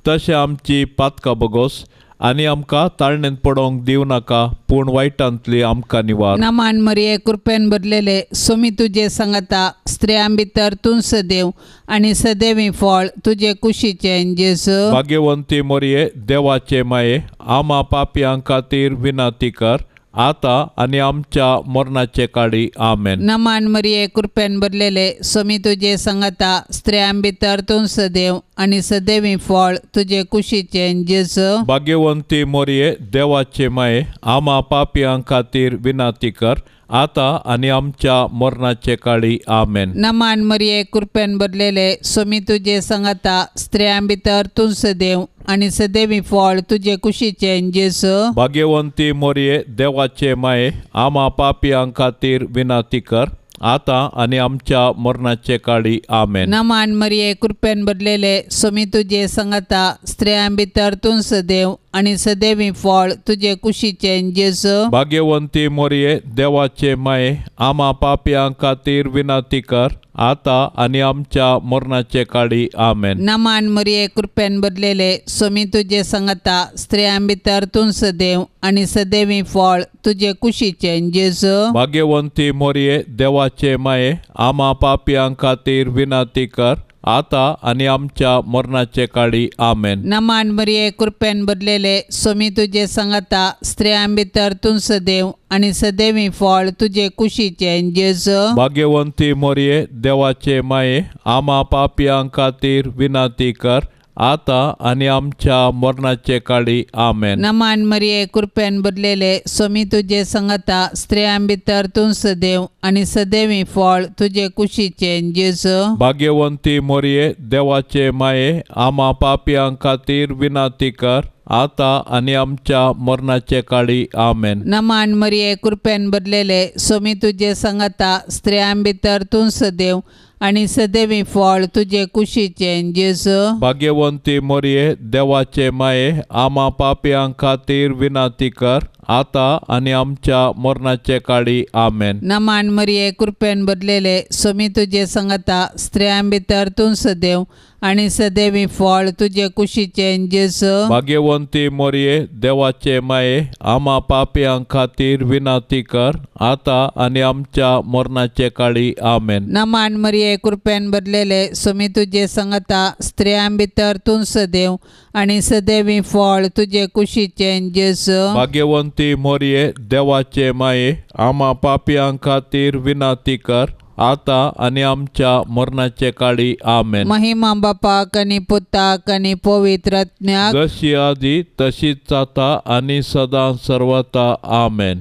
तशें आमची पातकां बगोस आनी आमकां ताळणेंत पडोवंक दिवं नाका, पूण वायटांतली आमकां निवार. नमान मरिये, कृपेन भरलेले, सोमी तुजे सांगाता, स्त्रियां भितर तूं सदैव आनी सदैवी फळ तुजे कुशीचें जेजू. भाग्यवंती मरिये, देवाचे माये, आमा पापयां खातीर विनंती कर, आतां आनी आमच्या मरणाचे काळी. आमेन. नमान मरिये, कृपेन भरलेले, सोमी तुजे सांगाता, स्त्रियां भितर तूं सदैव आनी सदैवी फळ तुजे कुशीचें जेजू. भाग्यवंती मरिये, देवाचे माये, आमा पापयां खातीर विनंती कर, आतां आनी आमच्या मरणाचे काळी. आमेन. नमान मरिये, कृपेन भरलेले, सोमी तुजे सांगाता, स्त्रियां भितर तूं सदैव आनी सदैवी फळ तुजे कुशीचें जेजू. भाग्यवंती मरिये, देवाचे माये, आमा पापयां खातीर विनंती कर, आतां आनी आमच्या मरणाचे काळी. आमेन. नमान मरिये, कृपेन भरलेले, सोमी तुजे सांगाता, स्त्रियां भितर तूं सदैव आनी सदैवी फळ तुजे कुशीचें जेजू. भाग्यवंती मरिये, देवाचे माये, आमा पापयां खातीर विनंती कर, आतां आनी आमच्या मरणाचे काळी. आमेन. नमान मरिये, कृपेन भरलेले, सोमी तुजे सांगाता, स्त्रियां भितर तूं सदैव आनी सदैवी फळ तुजे कुशीचें जेजू. भाग्यवंती मरिये, देवाचे माये, आमा पापयां खातीर विनंती कर, आतां आनी आमच्या मरणाचे काळी. आमेन. नमान मरिये, कृपेन भरलेले, सोमी तुजे सांगाता, स्त्रियां भितर तूं सदैव आनी सदैवी फळ तुजे कुशीचें जेजू. भाग्यवंती मरिये, देवाचे माये, आमा पापयां खातीर विनंती कर, आतां आनी आमच्या मरणाचे काळी. आमेन. नमान मरिये, कृपेन भरलेले, सोमी तुजे सांगाता, स्त्रियां भितर तूं सदैव आनी सदैवी फळ तुजे कुशीचें जेजू. भाग्यवंती मरिये, देवाचे माये, आमा पापयां खातीर विनंती कर, आतां आनी आमच्या मरणाचे काळी. आमेन. नमान मरिये, कृपेन भरलेले, सोमी तुजे सांगाता, स्त्रियां भितर तूं सदैव आनी सदैवी फळ तुजे कुशीचें जेजू. भाग्यवंती मरिये, देवाचे माये, आमा पापयां खातीर विनंती कर, आतां आनी आमच्या मरणाचे काळी. आमेन. नमान मरिये, कृपेन भरलेले, सोमी तुजे सांगाता, स्त्रियां भितर तूं सदैव आनी सदैवी फळ तुजे कुशीचें जेजू. भाग्यवंती मरिये, देवाचे माये, आमा पापयां खातीर विनंती कर, आतां आनी आमच्या मरणाचे काळी. आमेन. नमान मरिये, कृपेन भरलेले, सोमी तुजे सांगाता, स्त्रियां भितर तूं सदैव आनी सदैवी फळ तुजे कुशीचें जेजू. भाग्यवंती मरिये, देवाचे माये, आमा पापयां खातीर विनंती कर, आतां आनी आमच्या मरणाचे काळी. आमेन. महिमा बापाक आनी पुताक आनी पवित्र आत्म्याक, जशी आदी तशीच आतां आनी सदां सर्वता. आमेन.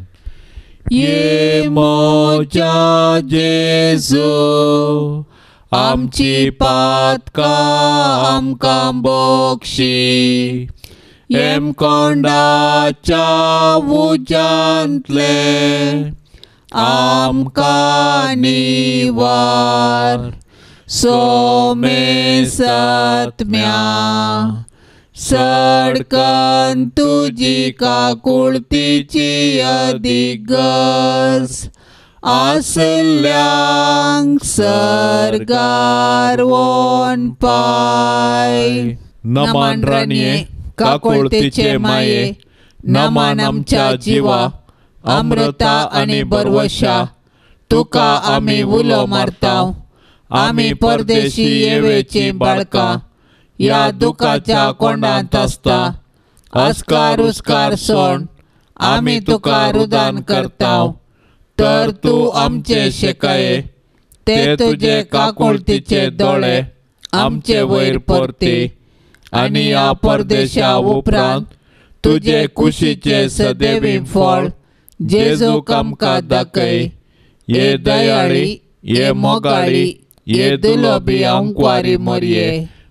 ये म्हज्या जेजू, आमची पातकां आमकां बक्षी, हेमकोंडाच्या उज्यांतले आमकां निवार, सोमेसत्म्या सडकन तुजी काकुळतीची अदिगज आसल्यांक सर्गार वोन पाय. नमान राणये, काकुळतीचे माये, नमान आमच्या जिवा, अमृता आनी बरवशा तुका आमी उलो मारता. आमी परदेशी येवेची बाळकां ह्या दुखाच्या कोंडांत आसता. अस्कार उस्कार सोण आमी तुका रुदान करता. तर तूं आमचे शेकाये ते तुजे काकुळतीचे दोळे आमचे वयर परती आनी ह्या परदेशा उपरांत तुजे कुशीचे सदैवी फळ जेजूक आमकां दाखय. ये दयाळी, ये मोगाळी, ये दुलोबी आंकवारी मोरये.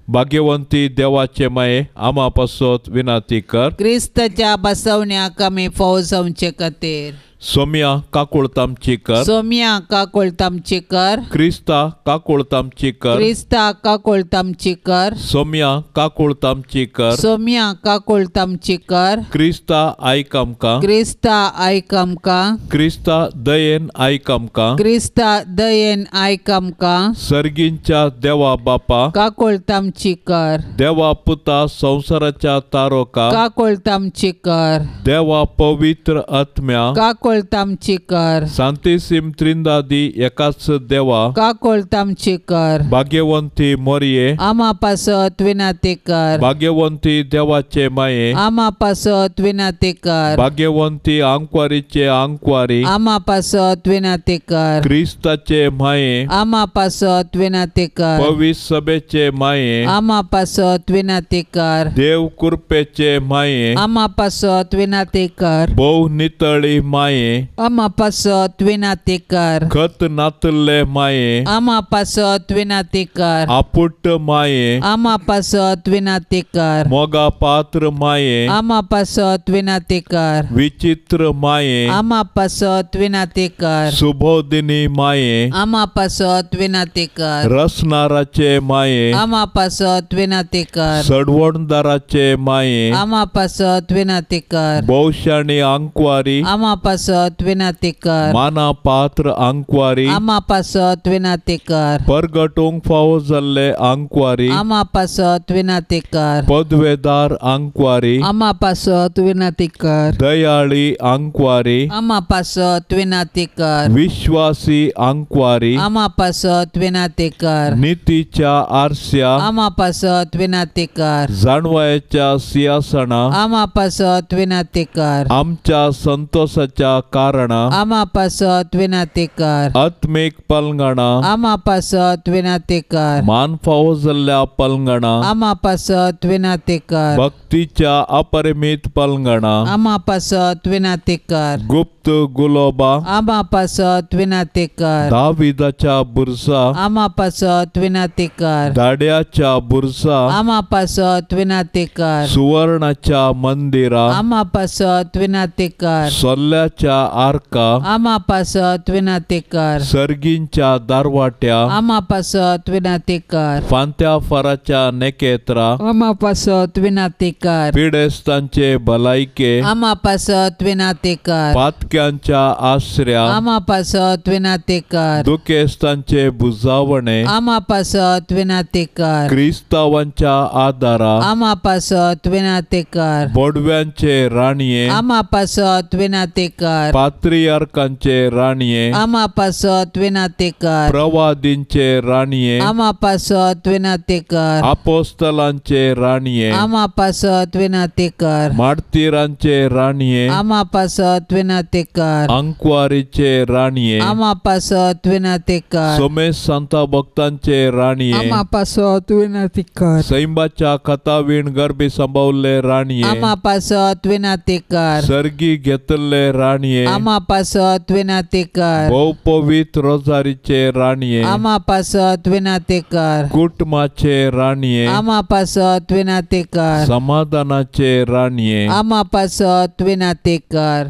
भाग्यवंती देवाचे माये आमा पासत विनंती कर. क्रिस्ताच्या बसवण्याक आमी फौज जावचे खातीर. सोम्या काकुळतामची कर. सोम्या काकुळतामची कर. क्रिस्ता काकुळतामची कर. क्रिस्ता काकुळतामची कर. सोम्या काकुळतामची कर. सोम्या काकुळतामची कर. क्रिस्ता आयक आमकां. क्रिस्ता आयक आमकां. क्रिस्ता दयेन आयक आमकां. क्रिस्ता दयेन आयक आमकां. सर्गींच्या देवा बापा काकुळतामची कर. देवा पुता संवसाराच्या तारोका काकुळतामची कर. देवा पवित्र आत्म्या काकुळतामची कर. सांतिसीम त्रिंदादी एकाच देवा काकुळतामची कर. भाग्यवंती मोरये आमा पासत विनंती कर. भाग्यवंती देवाचे माये आमा पासत विनंती कर. भाग्यवंती आंकवारीचे आंकवारी आमा पासत विनंती कर. क्रिस्ताचे माये आमा पासत विनंती कर. पवित्र सभेचे माये आमा पासत विनंती कर. देव कृपेचे माये आमा पासत विनंती कर. भोव नितळी माये आमा पासत विनंती कर. खत नातल्ले माये आमा पासत विनंती कर. आपुट माये आमा पासत विनंती कर. मोगा पात्र माये आमा पासत विनंती कर. विचित्र माये आमा पासत विनंती कर. सुबोधिनी माये आमा पासत विनंती कर. रसनाराचे माये आमा पासत विनंती कर. सडवणदाराचे माये आमा पासत विनंती कर. भोवशाणी आंकवारी आमा पासत विनंती कर. माना पात्र आंकवारी आमा पासत विनंती कर. परगटूंक फावो जाल्ले आंकवारी आमा पासत विनंती कर. पदवेदार आंकवारी आमा पासत विनंती कर. दयाळी आंकवारी आमा पासत विनंती कर. विश्वासी आंकवारी आमा पासत विनंती कर. नितीच्या आरस्या आमा पासत विनंती कर. जाणवायच्या सिंहासना आमा पासत विनंती कर. आमच्या संतोषाच्या कारणा आमा पासत विनंती कर. आत्मीक पलंगणा आमा पासत विनंती कर. मान फावो जाल्ल्या पलंगणा आमा पासत विनंती कर. भक्तीच्या अपरिमित पलंगणा आमा पासत विनंती कर. गुप्त गुलोबा आमा पासत विनंती कर. दाविदाच्या बुरसा आमा पासत विनंती कर. दाड्याच्या बुरसा आमा पासत विनंती कर. सुवर्णाच्या मंदिरा आमा पासत विनंती कर. सोल्ल्याच्या आर्का आमा पासत विनंती कर. सर्गींच्या दारवाट्या आमा पासत विनंती कर. फांत्या फाराच्या नेकेत्रा आमा पासत विनंती कर. पिडेस्तांचे भलायके आमा पासत विनंती कर. पातक्यांच्या आसऱ्या आमा पासत विनंती कर. दुखेस्तांचे बुजावणे आमा पासत विनंती कर. क्रिस्तावांच्या आदारा आमा पासत विनंती कर. बोडव्यांचे राणये आमा पासत विनंती कर. पात्रियार्कांचे राणये आमा पासत विनंती कर. प्रवादींचे राणये आमा पासत विनंती कर. आपोस्तलांचे राणये आमा पासत विनंती कर. मार्तीरांचे राणये आमा पासत विनंती कर. अंकवारीचे राणये आमा पासत विनंती कर. सोमेश सांता भक्तांचे राणये आमा पासत विनंती कर. सैंबाच्या कथावीण गर्भी सांबावल्ले राणये आमा पासत विनंती कर. सर्गी घेतल्ले राणये आमा पासत विनंती कर. भोव पवित्र रोजारीचे राणये आमा पासत विनंती कर. कुटुंबाचे राणये आमा पासत विनंती कर. समाधानाचे राणये आमा पासत विनंती कर.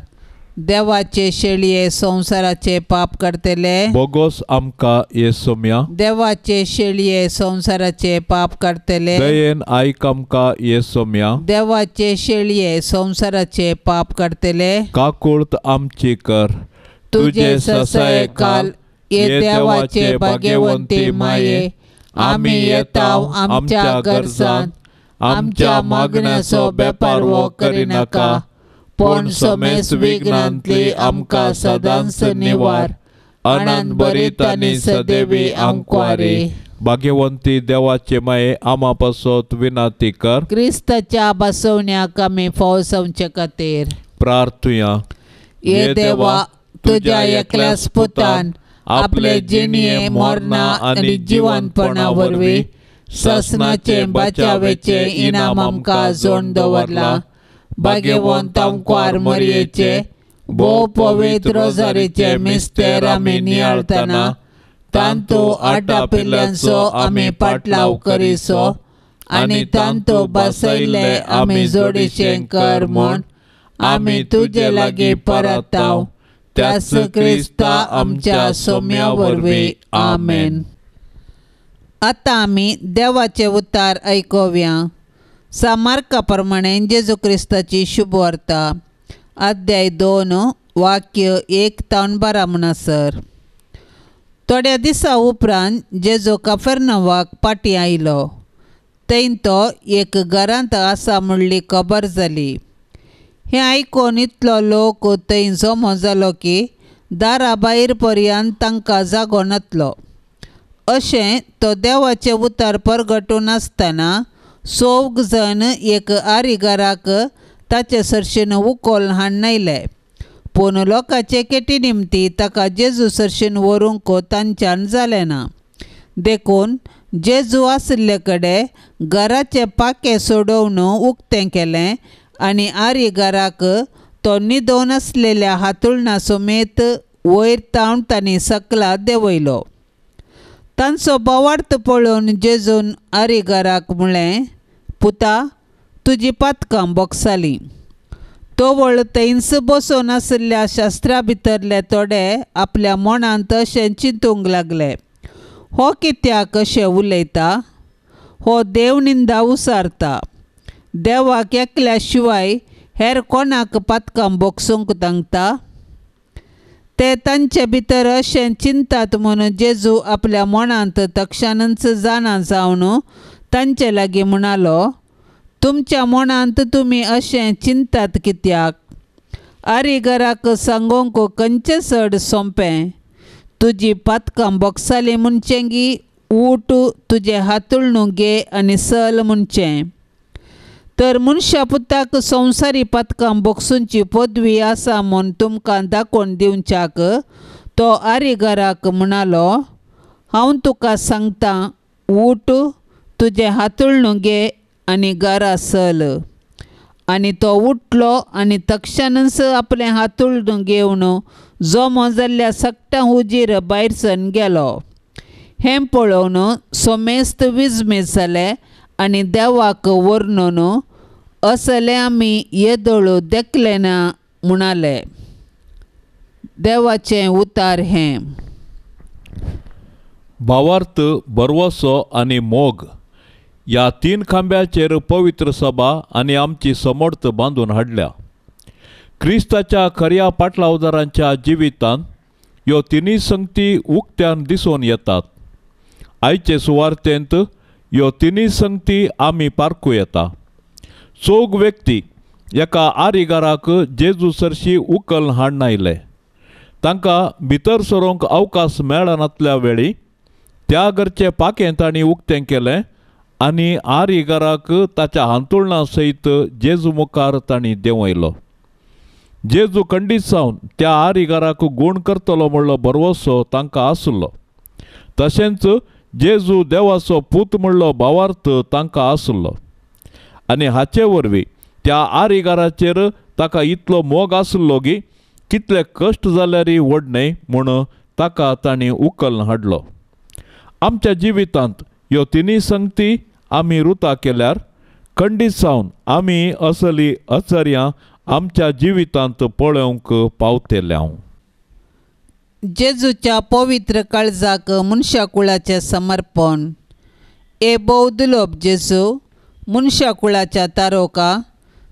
देवाचे शेळये संवसाराचे पाप करतले बोगोस आमकां येसोम्या. देवाचे शेळये संवसाराचे पाप करतले दयेन आयक आमकां येसोम्या. देवाचे शेळये संवसाराचे पाप करतले काकुळत आमची कर. तुझे ससायकाल ये देवाचे भाग्यवंती माये आमी येताव आमच्या गरजान आमच्या मागण्याचो बेपारवो करिनाका पूण समेस्त विघ्नांतली आमकां सदांच निवार. आनंद बरीत आनी सदैवी आंकवारी. भाग्यवंती देवाचे माये आमा पासत विनाती कर. क्रिस्ताच्या बसवण्याक आमी फाव जावचे खातीर प्रार्थुया. हे देवा, तुज्या एकल्याच पुतान आपले जिणये मरणा आनी जिवनपणा वरवीं ससनाचे बचावेचे इनाम आमकां जोडून दवरला. भाग्यवंत आंकवार मरयेचे भोव पवित्र रोजारीचे मिस्तेर आमी नियाळतना तांतू आटापिल्ल्यांचो आमी पाटलाव करिसो आनी तांतू बसयल्ले आमी जोडीशें कर म्हूण आमी तुजे लागीं परताव. त्याच क्रिस्ता आमच्या सोम्या वरवीं. आमेन. आतां आमी देवाचे उतार आयकुया. सामार्का प्रमाणे जेजू क्रिस्ताची शुभवार्ता, अध्याय 2 वाक्य 1 तावन 12 म्हणसर. थोड्या दिसा उपरांत जेजू कफर्नवाक पाटी आयलो. थंय तो एक घरांत आसा म्हणली खबर जाली. हें आयकून इतलो लोक थंय जमो जालो की दारा भायर पर्यंत तांकां जागो नातलो. अशें तो देवाचें उतर परगटून आसतना चौग जण एक आरिगाराक ताचे सरशीन उकोल हाडून आयले. पूण लोकांचे केटी निमती ताका जेजू सरशीन व्हरूंक तांच्यान जालें ना. देखून जेजू आशिल्ले कडेन घराचें पाखें सोडोवन उक्तें केलें आनी आरिगाराक तो न्हिदोवन आसलेल्या हातुळणा समेत वयर तावन तांणी सकला देंवयलो. तांचो बोवार्थ पळोवन जेजून आरिगाराक म्हळें, पुता, तुजी पातकां बोगसालीं. तवळ थंयच बसून आशिल्ल्या शास्त्रा भितरले थोडे आपल्या मनांत अशें चिंतूंक लागले, हो कित्याक अशें उलयता? हो देवनिंदा उसारता. देवाक एकल्या शिवाय हेर कोणाक पातकां बोगसूंक तांकता? ते तांचे भितर अशें चिंतात म्हणून जेजू आपल्या मनांत तक्षानच जाणा जावन तांचे लागीं म्हणालो, तुमच्या मनांत तुमी अशें चिंतात कित्याक? आरिगाराक सांगूंक खंयचें चड सोंपें, तुजी पातकां बोगसालीं म्हणचें गी ऊट तुजें हातुळणू घे आनी सल म्हणचें? तर मनशा पुताक संवसारी पातकां बोगसूंची पदवी आसा म्हूण तुमकां दाखोवन दिवच्याक तो आरिगाराक म्हणालो, हांव तुका सांगतां, ऊट तुजें हातुळणू घे आनी घरा सल. आनी तो उठलो आनी तक्षणच आपलें हातुळणू घेवन जमो जाल्ल्या सगट्यां हुजीर भायर सरून गेलो. हें पळोवन समेस्त विजमीत जाले आनी देवाक वर्णून असले आमी येदोळ देखले ना म्हणाले. देवाचें उतार हें. भावार्थ, भरवसो आनी मोग ह्या 3 खांब्याचेर पवित्र सभा आनी आमची समर्थ बांदून हाडल्या. क्रिस्ताच्या खऱ्या पाटलावदारांच्या जिवितांत ह्यो तिनूय संगती उक्त्यान दिसून येतात. आयचे सुवार्तेंत ह्यो तिनूय संगती आमी पारखूं येता. चौग व्यक्ती एका आरिगाराक जेजू सरशी उकल हाडून आयले. तांकां भितर सरूंक अवकाश मेळनातल्या वेळी त्या घरचें पाखें तांणी उक्तें केलें आनी आरिगाराक ताच्या हांतुळणा सयत जेजू मुखार तांणी देंवयलो. जेजू खंडीत जावन त्या आरिगाराक गूण करतलो म्हणलो भरवसो तांकां आसलो. तशेंच जेजू देवाचो पूत म्हणलो भावार्थ तांकां आसलो. आनी हाचे वरवीं त्या आरिगाराचेर ताका इतलो मोग आसलो की कितले कश्ट जाल्यारय व्हड न्हय म्हूण ताका तांणी उखलून हाडलो. आमच्या जिवितांत ह्यो तिनूय संगती आमी रुता केल्यार खंडीत जावन आमी असली अचर्यां आमच्या जिवितांत पळोवंक पावतले. जेजूच्या पवित्र काळजाक मनशाकुळाचें समर्पण. हे भोव दुलोब जेजू, मनशाकुळाच्या तारोका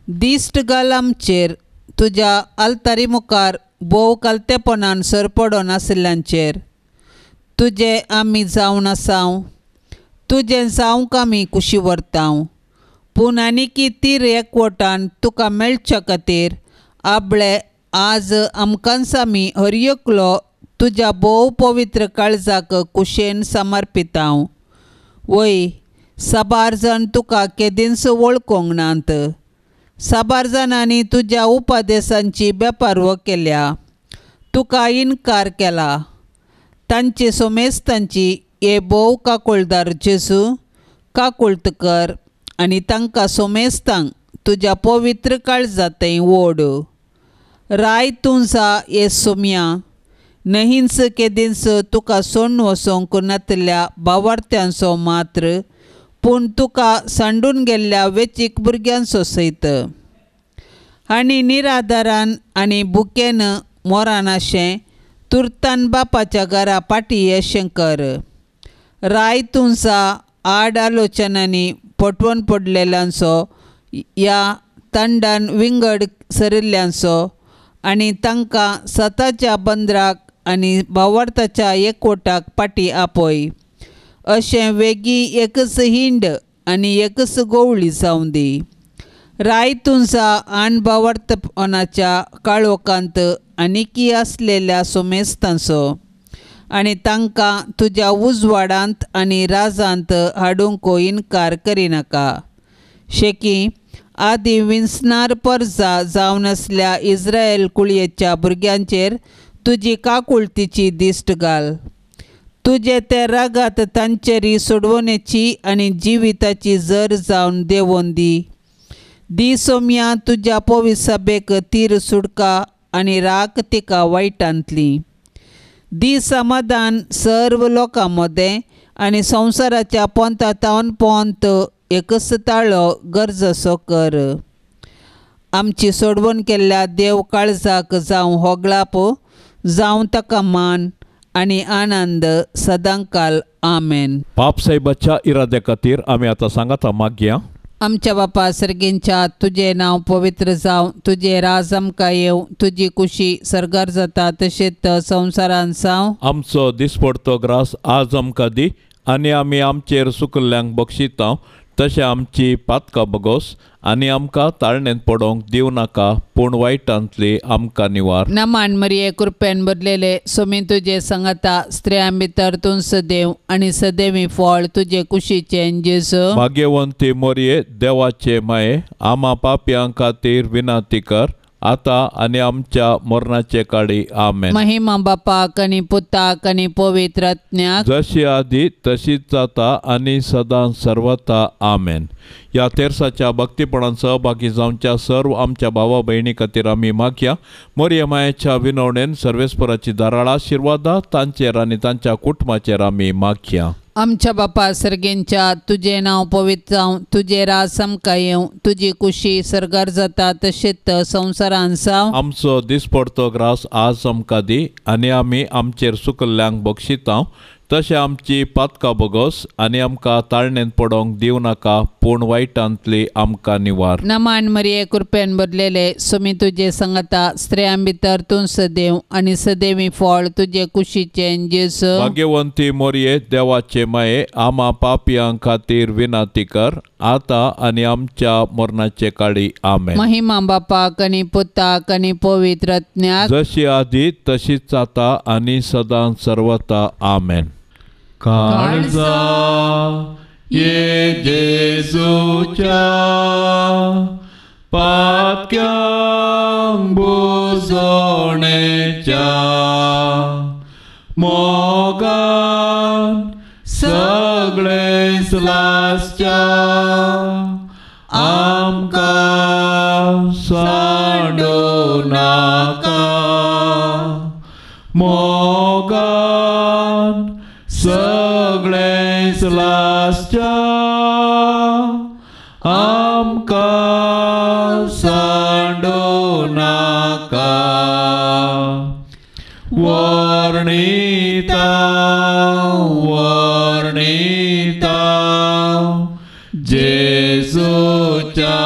दिश्ट घाल आमचेर, तुज्या आल्तारी मुखार भोव कालतेपणान सरपडोन आशिल्ल्यांचेर. तुजें आमी जावन आसाव, तुजें जावंक आमी कुशी व्हरताव, पूण आनीकी तीर एकवटान तुका मेळच्या खातीर आपले आज आमकांच आमी हर एकलो तुज्या भोव पवित्र काळजाक कुशेन समर्पितांव. वय साबार जाण तुका केदींच वळखूंक नात, साबार जाणांनी तुज्या उपदेशांची बेपारव केल्या, तुका इनकार केला. तांचे सोमेस्तांची हे भोव काकुळदार जेजू काकुळत कर आनी तांकां सोमेस्तांक तुज्या पवित्र काळजांतय ओड. राय तूं जा हे सोम्या नहींच केदींच तुका सोडून वचोंक नातल्या भावार्थ्यांचो मात्र पूण तुका सांडून गेल्ल्या वेचीक भुरग्यांचो सयत आनी निराधारान आनी भुकेन मोरानाशें तुर्तान बापाच्या घरा पाटी अशें कर. राय तूं जा आड आलोचनांनी पटवून पडलेल्यांचो ह्या तंडान विंगड सरिल्ल्यांचो आनी तांकां सताच्या बंदराक आनी भावार्थाच्या एकवटाक पाटी आपय. अशें वेगीं एकच हिंड आनी एकच गोवळी जावं दी. राय तूं जा आन भावार्थपणाच्या काळोखांत आनिकी आसलेल्या सोमेस्तांचो आनी तांकां तुज्या उजवाडांत आनी राजांत हाडूंक इनकार करिनाका. शेकी आदी विंचणार परजा जावन आसल्या इस्रायल कुळयेच्या भुरग्यांचेर तुजी काकुळतीची दिश्ट घाल. तुजे ते रागात तांचेर सोडवणेची आनी जिविताची जर जावन देंवोवन दी. दी सोम्या तुज्या पवित्र सभेक तीर सुडका आनी राख तिका वायटांतली. दी समाधान सर्व लोकां मदें आनी संवसाराच्या पोंता तावन पोंत एकच ताळो गरजसो कर. आमची सोडवण केल्ल्या देव काळजाक जावं होगळाप जावं ताका मान आनी आनंद सदांकाल. आमेन. पाप साहेबाच्या इराद्या खातीर आमी आतां सांगाता मागया. आमच्या बापा सर्गींच्या तुजें नांव पवित्र जावं, तुजें राज आमकां येवं, तुजी कुशी सर्गार जाता तशेंच संवसारांत जावं. आमचो दिसपडतो ग्रास आज आमकां दी आनी आमी आमचेर सुकल्ल्यांक बक्षिता तशें आमची पातकां बगोस आनी आमकां ताळणेंत पडोवंक दिवं नाका पूण वायटांतली आमकां निवार. नमान मरिये कृपेन भरलेले सोमी तुजे सांगाता, स्त्रियां भितर तूं सदैव आनी सदैवी फळ तुजे कुशीचें जेजू. भाग्यवंती मोरये देवाचे माये आमा पापयां खातीर विनंती कर आतां आनी आमच्या मरणाचे काळी. आमेन. महिमा बापाक आनी पुताक आनी पवित्र आत्म्याक, जशी आदी तशीच जाता आनी सदां सर्वता. आमेन. ह्या तेरसाच्या भक्तीपणान सहभागी जावच्या सर्व आमच्या भावा भयणी खातीर आमी मागया. मोरये मायेच्या विनवणेन सर्वेस्पराची धाराळ आशिर्वादा तांचेर आनी तांच्या कुटुंबाचेर आमी मागया. आमच्या बापा सर्गेंच्या तुजें नांव पवित्र जावं, तुजें राज आमकां येवं, तुजी कुशी सर्गार जाता तशेंच संवसारांत जावं. आमचो दिसपडतो ग्रास आज आमकां दी आनी आमी आमचेर सुकल्ल्यांक बक्षिता तशें आमची पातकां बगोस आनी आमकां ताळणेंत पडोवंक दिवं नाका पूण वायटांतली आमकां निवार. नमान मरिये कृपेन भरलेले सोमी तुजे सांगाता, स्त्रियां भितर तूं सदैव आनी सदैवी फळ तुजे कुशीचें जेजू. भाग्यवंती मोरये देवाचे माये आमा पापयां खातीर विनंती कर आतां आनी आमच्या मरणाचे काळी. आमेन. महिमा बापाक आनी पुताक आनी पवित्र आत्म्याक, जशी आदी तशीच आतां आनी सदां सर्वता. आमेन. काळजा ये जेजूच्या पातक्यांक बुजोवणेच्या मोगान सगळेच लासच्या आमकां सांडू नाका. मोगान सगळेच लासच्या आमकां सांडू नाका. वर्णिता वर्णिता जेजूच्या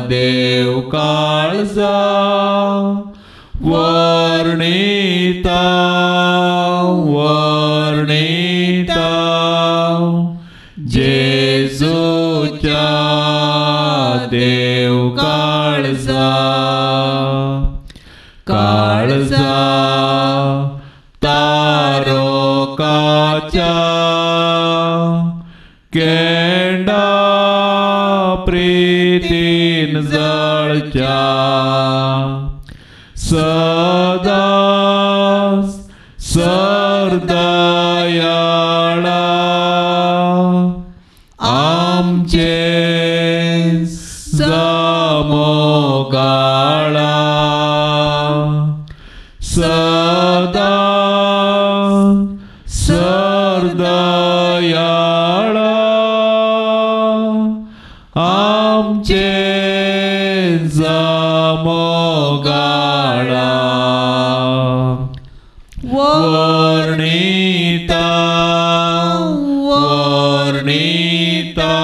देव काळजा वर्णिता वर्णिता जेजूच्या देव काळजा. काळजा तारोकाच्या केंडा प्रीतीन जळच्या सदांच सरदयाळा आमचे जामोगाळा सदा सरदयाळा आमचे जामोगाळा वर्णिता वर्णिता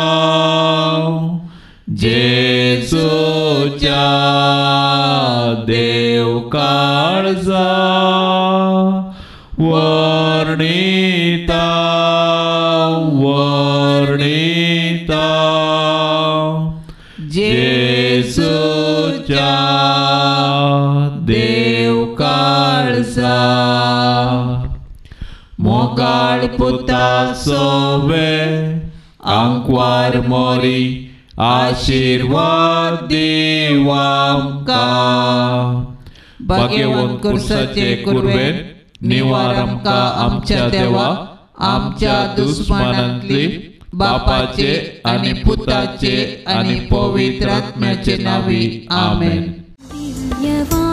जेजूच्या देव काळजा वर्णिता वर्णिता जेजूच्या देव काळजा मोगाळ पुता सोवे आंकवार मोरी आशीर्वाद दिवामकां भाग्यवंत कुर्साचे कुर्बेन निवार आमकां आमच्या देवा आमच्या दुस्मानांतली बापाचे आनी पुताचे आनी पवित्र आत्म्याचे नांवी आमेन. दिव्यवाणी.